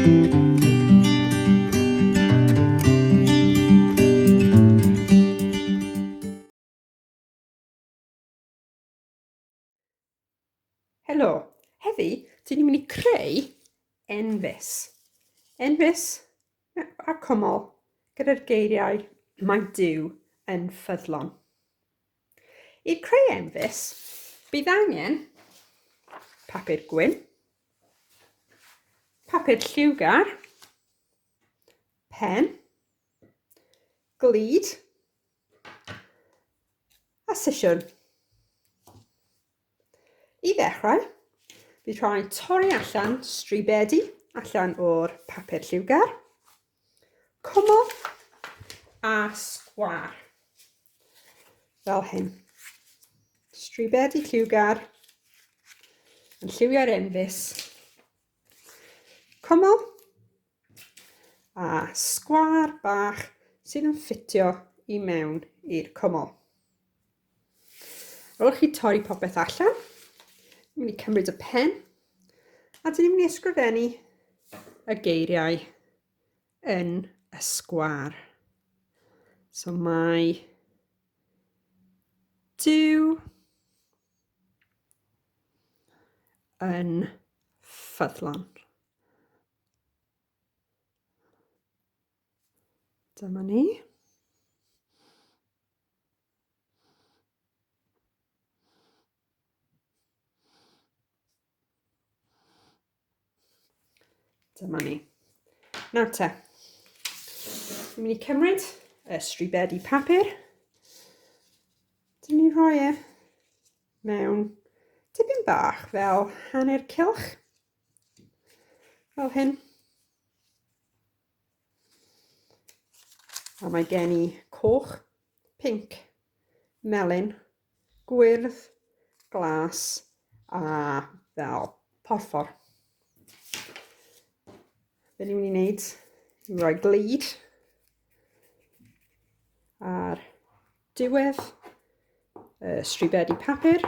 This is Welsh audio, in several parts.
Helo! Heddi, dyn ni'n mynd i creu enfys. Enfys a cwmol gyda'r geiriau mae Duw yn ffyddlon. I creu enfys, bydd angen papur gwyn, papur lliwgar, pen, glud a sisiwn. I ddechrau, bydd rhaid torri allan stribedi allan o'r papur lliwgar, cwmwl a sgwâr. Fel hyn. Stribedi lliwgar yn lliwio'r enfys. Cwmwl a sgwâr bach sydd yn ffitio i mewn i'r cwmwl. Ar ôl chi torri popeth allan, ni'n mynd i cymryd y pen a dyn ni'n mynd i ysgrifennu y geiriau yn y sgwâr. So mae Duw yn ffyddlon. Dyma ni. Dyma ni. Nawr te, ni'n mynd i cymryd y stribedi papur. Dyn ni'n rhoi e mewn tipyn bach fel hanner cylch. Fel hyn. A mae gen i coch, pinc, melyn, gwyrdd, glas a fel porffor. Be ni'n mynd i wneud yw rhoi glud ar diwedd y stribedi papur.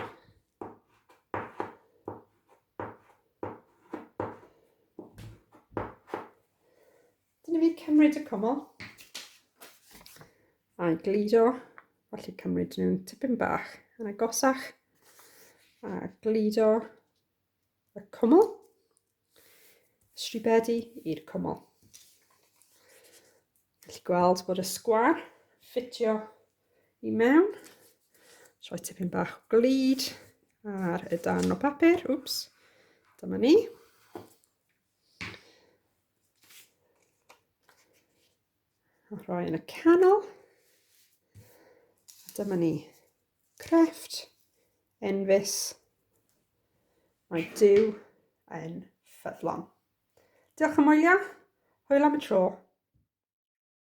Dyna fi cymryd y cwmol a'i gludo, felly cymryd nhw'n tipyn bach yn agosach a gludo y cwmol, stribedi i'r cwmol. Felly gweld bod y sgwar ffitio i mewn. Rhoi tipyn bach o glud ar y darn o papur. Wps, dyma ni. A rhoi yn y canol. A dyma ni. Crefft, enfys. Mae Duw yn ffyddlon. Diolch am wylio. Hwyl am y tro.